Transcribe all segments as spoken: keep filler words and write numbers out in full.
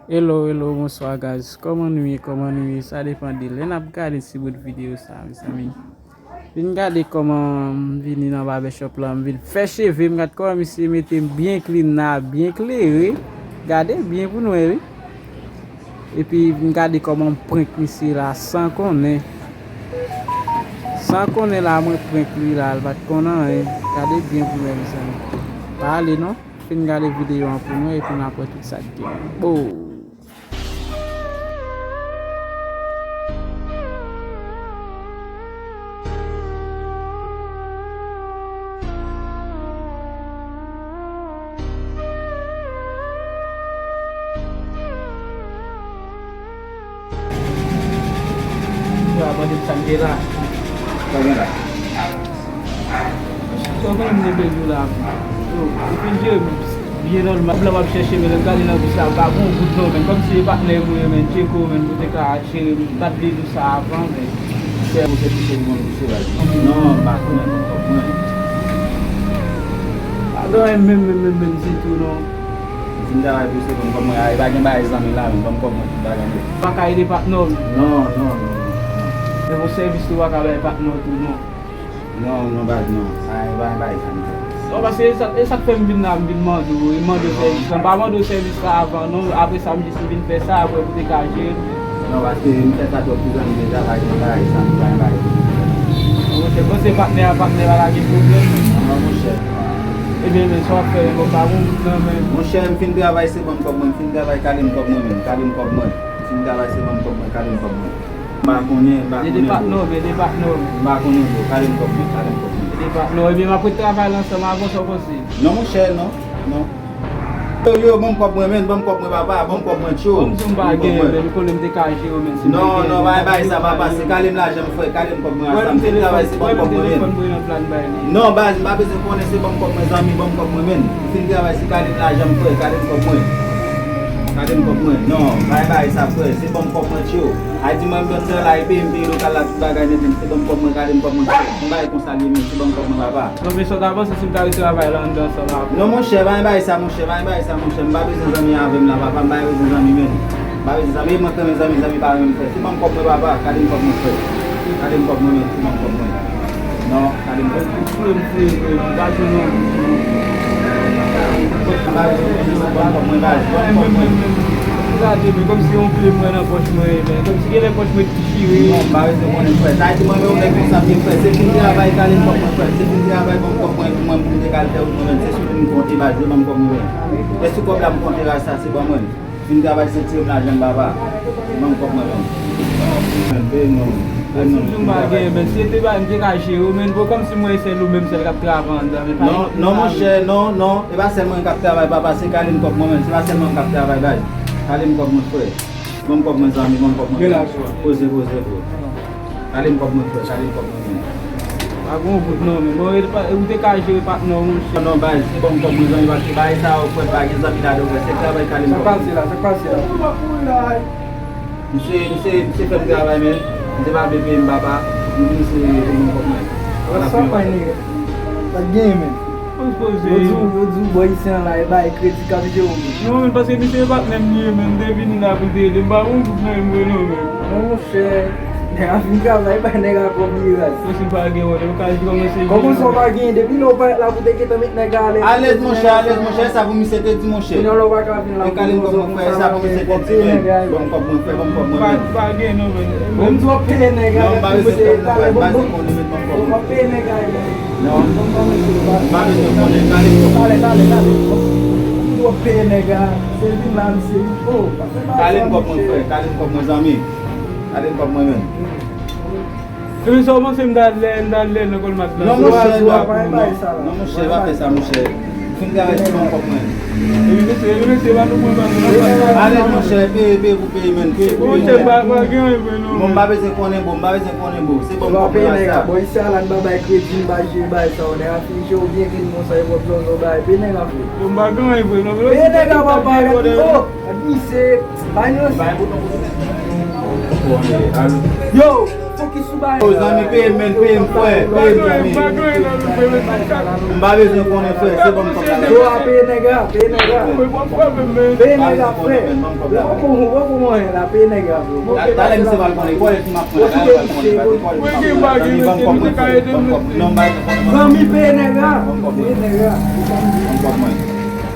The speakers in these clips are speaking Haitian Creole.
Hello, hello, bonswa guys. Kòman nou ye? Kòman nou ye? Sa depann de lè n ap gade ti bout videyo sa, mezanmi. Vin gade kòman m vini nan barbershop la, m vin fè cheve m, gad kòman misye mete m byen clean la, byen klere. Gade byen pou n wè, wi. Epi vin gade kòman m prank misye la san konnen. San konnen la mwen prank li la, l pa t konn anyen. Gade byen pou n wè, mezanmi. Pa ale non. Fin gade videyo an pou nou epi n ap wè tout sa k gen. Bow! Yo ap mande m sa m gen la. Sa gen la? Sa w konnen m te pèdi w la. Yo, ou fin jere m byen nòmal. Blan m ap chèche, men lè m gade nan bis la, m pa gen yon goud non, men kòmsi e patnè m ou ye, men Djeko, men pou te ka jere m, m pa t vle di w sa avan, men. Sè ou se pise pou mwen, pise baz. Non, m pa konnen, m pa konnen. Pa gen anyen menm, menm, menm, menm ditou non. M fin travay pou se ban m kòb mwen. A, e pa gen bagay zanmi la, men ban m kòb mwen, tout bagay mwen. Pa ka ede patnè w? Non, non, non, non. Men bon sèvis tou pa ka bay patnè w tou non. Non, non, baz, non. Sa, e pa, e pa, e pa, e pa. Non, paske e sa, e sa k fè m vin la, m vin mande w, e mande w sèvis la. M pa mande w sèvis la avan non, apre sa m jis m vin fè sa, apre pou te ka jere m. Non, paske m fè sa twòp pou zanmi deja, pa gen bagay sa, m pa gen bagay. Monchè, panse patnè a, patnè pa ka gen pwoblèm. Non, monchè. Ebyen, men sa w ap fè, men bon, pa gon goud nan men. Monchè, m fin travay, se ban m kòb mwen, m fin travay, kale m kòb mwen menm, kale m kòb mwen. M fin travay, se ban m kòb mwen, kale m kòb mwen. M pa konnen, m pa konnen. Ede patnè w, ede patnè w. M pa konnen, bro, kale m kòb mwen, kale m kòb mwen. Ede patnè w, ebyen, m ap ret travay la ansanm avè w, sa w panse? Non, monchè, non, non. Yo, yo, ban m kòb mwen, men, ban m kòb mwen, papa, ban m kòb mwen, tyo. Ban m di w m pa gen, men, m konnen m te ka jere w, men, si m te gen. Non, non, pa bay sa, papa, se kale m lajan m, frè, kale m kòb mwen, asa m te travay, se ban m kòb mwen, men. Non, baz, m pa bezwen konnen, se ban m kòb mwen, zanmi, ban m kòb mwen, men. M fin travay, se kale m lajan m, frè, kale m kòb mwen. Kale m kòb mwen. Non, pa bay sa, frè, se ban m kòb mwen, tyo. Ay di mwen, m dòt sè la, e peye m peye lokal la, tout bagay, men, men, se ban m kòb mwen, kale m kòb mwen, tyo. M bay konsa li ye, men, se ban m kòb mwen, papa. Non, men sa w ta panse si m ta ret travay la anndan ansanm avè w? Non, monchè, pa gen bagay sa, monchè, pa gen bagay sa, monchè. M pa bezwen zanmi avè m la, papa, m pa bezwen zanmi, men. M pa bezwen zanmi, mwen k renmen zanmi, zanmi pa renmen m, frè. Se ban m kòb mwen, papa, kale m kòb mwen, frè. Kale m kòb mwen, men, se ban m kòb mwen. Non, kale m kòb mwen. Frè m, frè m, frè m, m pa jwenn yon goud, non. M pa bezwen zanmi, se ban m kòb mwen, baz, ban m kòb mwen. Gade, men kòmsi yon kle mwen nan pòch mwen, men kòmsi genlè pòch mwen dechire. Non, m pa bezwen konnen, frè. Sa di mwen menm yon nèg konsa m ye, frè. Se fin travay, kale m kòb mwen, frè. Se fin travay, ban m kòb mwen, pou mwen, pou m te ka al fè wout mwen menm. Se sou li m konte, baz, yo ban m kòb mwen menm. E sou kòb la m konte la, sa se ban mwen. Fin travay, se tire m lajan m, papa. Ban m kòb mwen menm. Peye non, peye non. Si m pa gen, men, si te ba m te ka jere w, men, bon, kòmsi mwen sèl ou menm sèl k ap travay anndan, men pa. Non, non, monchè, non, non. E pa sèl mwen k ap travay, papa. Se kale m kòb mwen menm. Se pa sèl mwen k ap travay, baz. Kale m kòb mwen, frè. Ban m kòb mwen, zanmi, ban m kòb mwen. Poze, poze, bro. Kale m kòb mwen, frè, kale m kòb mwen, men. Pa gon goud non, men. Bon, e pa, ou te ka jere patnè w, monchè. Non, baz, se ban m kòb mwen, zanmi, paske bagay sa yo, frè, pa gen zanmi ladan, frè. Se travay, kale m kòb mwen. Sa k pase la, sa k pase la? Misye, misye, misye fè m travay, men. Misye pa vle peye m, papa. M vin se pou ban m kòb mwen. Sa pa nèg. Sa k genyen, men? Yo di w, yo di w bò isi an la, e bay kredi k ap jere w. Non, men, paske misye e patnè m li ye, men, m te vini la pou l te ede m. M pa gon goud nan men m vre non, men. Non, monchè, nèg la fin travay, bay nèg la kòb li raz. Monchè, m pa gen wòl, yo ka di kòmanse. Kòman sa w pa gen? Depi lè w parèt la pou te gentan met nèg la alèz. Alèz, monchè, alèz, monchè, sa pou misye te di, monchè. Kounye a la w pa ka vin la pou di w konsa, sa pou misye te di, men. Ban m kòb mwen, frè, ban m kòb mwen, men. Pa gen non, men. Bon, m di w ap peye nèg la, men, pou misye talè, bon, bon. W ap peye nèg la, men. Non. M pa bezwen konnen, kale m kòb mwen. Talè, talè, talè. Ou ap peye nèg la, se vin la, misye vin. Oh, pa fè bagay sa, monchè. Kale m kòb mwen, frè, kale m kòb mwen, zanmi. Kale m kòb mwen, men. Epi sa w panse m ta lè, m ta lè nan kòlmat la? Non, monchè, non, non, monchè, pa fè sa, monchè. Fin travay, se ban m kòb mwen. Epi mesye, epi mesye, pa nou pran, pa nou pran. Alèz, monchè, peye, peye pou peye, men, peye pou peye. Monchè, pa, pa gen anyen vre non. Bon, m pa bezwen konnen, bon, m pa bezwen konnen, bon. Se ban m kòb mwen, sa. Bon, isi a la, n pa bay kredi, n pa jere bagay sa yo, nèg la fin jere w byen clean konsa, e w ap zòzò bagay, peye nèg la, frè. Bon, m pa gen anyen vre non. Peye nèg la, papa, gad, oh, gad misye, pa yon. Yo! Fòk ki sou bagay. Zanmi, peye m, men, peye m, frè, peye m, zanmi. M pa bezwen konnen, frè, se bon, m konprann. Yo, a peye nèg la, peye nèg la. Peye nèg la, frè. Ou poko, ou poko mwen la, peye nèg la, bro. Talè misye pral konnen, kòlè ki m ap pran la, talè misye pral konnen, kòlè ki m ap pran la. Zanmi, peye nèg la. Peye nèg la. Ban m kòb mwen.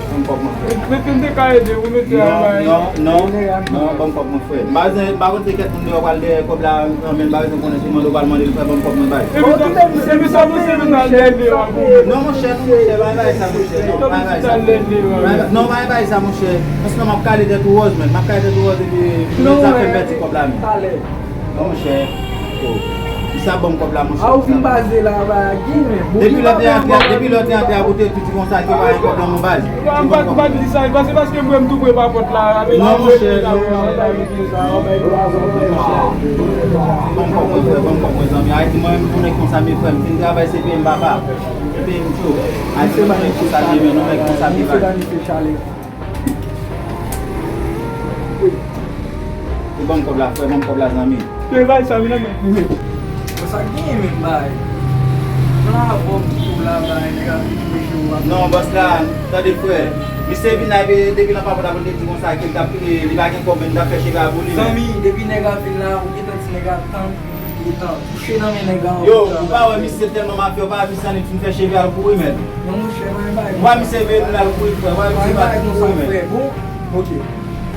Ban m kòb mwen, frè. Mete m te ka ede ou, mete a bay. Non, non, non, ban m kòb mwen, frè. M pa bezwen, m pa konn se kèk moun deyò pral dèyè kòb la, men m pa bezwen konnen se mande w pral mande l, frè, ban m kòb mwen, bay. Epi sa, epi sa, monchè, mete al dèyè a pou mwen. Non, monchè, non, monchè, pa bay sa, monchè, non, pa bay sa. Non, pa bay sa, monchè. Paske m ap kale tèt ou wòz, men. M ap kale tèt ou wòz epi sa fè m pèdi kòb la, men. Non, monchè. Oh. Misye ap ban m kòb la, monchè. A, ou vin baze la, ba, gen, men. Depi lè w te antre, depi lè w te antre a, ou te di konsa ke pa gen kòb nan men w, baz. Ou pa, ou pa, ou pa di sa, se paske mwen m tou pre pa pòt la. Non, monchè, non, non. Ban m kòb mwen, frè, ban m kòb mwen, zanmi. Ayiti, mwen menm, yon nèg konsa, men frè m, fin travay, se peye m, papa. Se peye m, tchou. Ayiti, mwen, yon nèg konsa, men, yon nèg konsa, men, bay. Ou ban m kòb la, frè, ban m kòb la, zanmi. Te bay sa, vin nan men. Bon, sa k genyen menm, bay? Plan avè w pou la, bay, nèg ap vin touye w ap. Non, bòs la, tande, frè. Misye vin la, epi depi nan pa pòt la, pou l te di konsa, ke l t ap, li pa gen kòb, men l t ap fè cheve a pou li, men. Zanmi, depi nèg la vin la, ou gentan di nèg la tan. Gentan touche nan men nèg la. Yo, ou pa wè misye tèlman mafya, ou pa wè misye annik fin fè cheve al kouri, men. Non, monchè, mwen bay. Ou pa misye veye nou l al kouri, frè. Ou pa misye pa kouri, men. Bon, ok.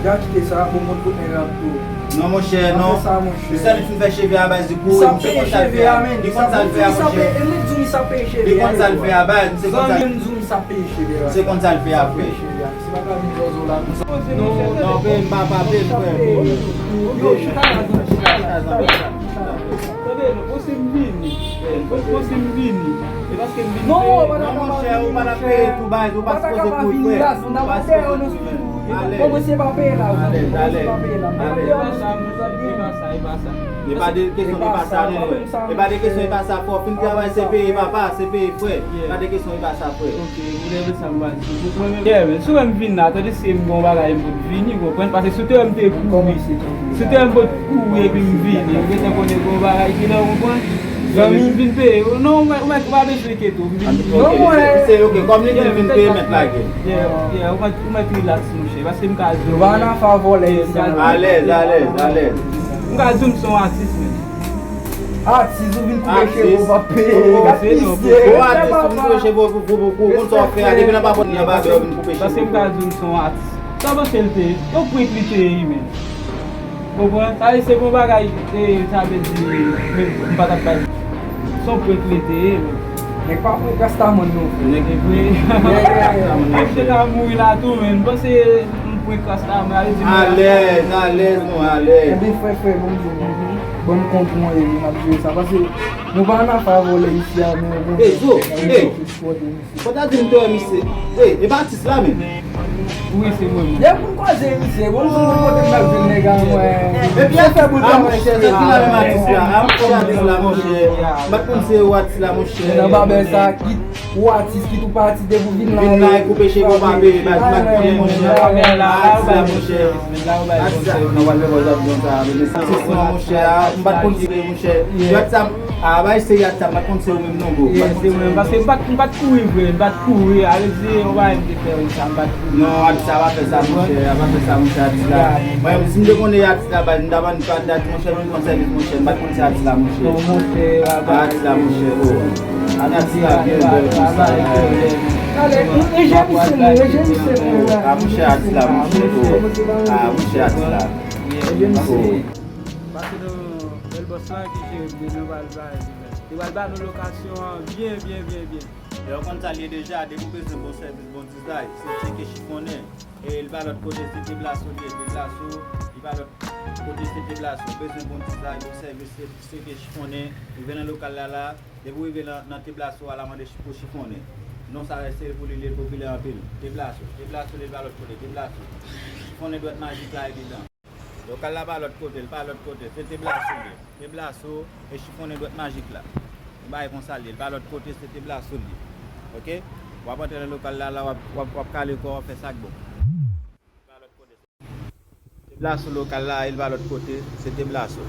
Deja kite sa, bon, mwen kot nèg la tou. Non, monchè, non. Misye annik fin fè cheve a, baz, li kouri, misye konn sa l fè a. Li konn sa l fè a, monchè. Li konn sa l fè a, baz, misye konn sa l fè a. Misye konn sa l fè a, frè. Non, non, peye m, papa, peye m, frè. Yo, chita la, chita la. Tande, non, bon, si m vini. Bon, bon, si m vini. E paske m vini peye. Non, monchè, ou pa t ap peye tou, baz, ou pa sipoze kouri, frè. Ou pa sipoze kouri, men. Alèz. Alèz, alèz. Alèz. E pa sa, e pa sa, e pa sa. E pa de kesyon, e pa sa, non, frè. E pa de kesyon, e pa sa, frè. Fin travay, se peye, papa, se peye, frè. E pa de kesyon, e pa sa, frè. Ok, ou leve sa, m pa di. Yeah, men, si w wè m vin la, tande se m gen yon bagay m pot vini, ou konprann? Paske si w te wè m te kouri, si w te wè m pot kouri epi m vini, ou gentan konnen gen yon bagay ki la, ou konprann? Zanmi, m vin peye. Non, ou mèt, ou mèt, ou pa bezwen enkyete w, m vin peye. Non, mwen. Se ok, kòm li vin, vin peye, mèt lage. Yeah, yeah, ou mèt, ou mèt relax, monchè, paske m ka di w. Nou pa nan afè vòlè isi a, non. Alèz, alèz, alèz. M ka di w m se yon atis, men. Atis, ou vin koupe cheve, ou pa peye. Ou atis, ou vin koupe cheve, ou, ou, ou, ou konn sa w ap fè a, depi nan pa pòt nan babè, ou vin koupe cheve. Paske m ka di w m se yon atis. Sa w panse l te ye? Yon prank li te ye, men. Konprann? Sa vle se bon bagay, e, sa vle di, men m pa t ap bay. Se yon prank li te ye, men. Nèg pa prank Rastaman non, frè. Nèg e vre. Nèg te ka mouri la tou, men. M panse m prank Rastaman, sa vle di. Alèz, alèz, non, alèz. Ebyen, frè, frè, bon, bon, bon, bon, m konprann, e, m ap jere sa. Paske nou pa nan afè vòlè isi a, men bon. Ey, Zo, ey. Fò ta di m te wè misye. Ey, e pa atis la menm. Wi, se mwen menm. Depi m kwaze misye, bon, m konn kote m ap jwenn nèg a mwen. Epi a fè bout a mwen, se ki la menm atis la? A, monchè, atis la, monchè. M pa t konn se ou atis la, monchè. Nan babè sa, kit ou atis, kit ou pa atis, depi w vin la. Vin la e koupe cheve w pa peye, m pa t konnen, monchè. Atis la, monchè. Atis la, non, w al fè bòz ap di konsa, men sa, monchè, a, m pa t konn se, monchè. Yòt sa, a, bay se yòt sa, m pa t konn se ou menm non, bro. Yeah, se mwen, paske m pa t, m pa t kouri vre, m pa t kouri, a vle di, yon bagay m te fè konsa, m pa t kouri. Non, atis la pa fè sa, monchè, a pa fè sa, monchè, atis la. Mwen menm, si m te konnen atis la, bay, m t ap annik pa dat, monchè, m konn sèvis, monchè, m pa t konn se atis la, monchè. Non, monchè, a, atis la, monchè, o. Atis la byen bèl konsa. Ale, e, e, je misye, non, e, je misye, non. A, monchè, atis la, monchè, o. A, monchè, atis la. E, je misye. Pase nan bèl bòs la ki jere m, nou pral ba li, li pral ba nou lokasyon an byen, byen, byen, byen. Lè w konn sa l ye deja, depi w bezwen bon sèvis, bon dizay, se T K Chifonnen. E li pa lòt kote, se Teblaso li ye, Teblaso, li pa lòt kote, se Teblaso. Ou bezwen bon dizay, bon sèvis, se, se T K Chifonnen. Rive nan lokal la, la, depi w rive nan, nan Teblaso a, la mande pou Chifonnen. Non sa se pou li, li popilè anpil. Teblaso, Teblaso, li pa lòt kote, Teblaso. Chifonnen dwèt majik la evidan. Lokal la pa lòt kote, li pa lòt kote. Se Teblaso li ye. Teblaso e Chifonnen dwèt majik la. Yon bagay konsa li ye. Li pa lòt kote, se Teblaso li ye. Oke? W ap antre nan lokal la, la w ap, w ap, w ap kale kò w, w ap fè sa k bon. Li pa lòt kote. Teblaso lokal la, li pa lòt kote, se Teblaso.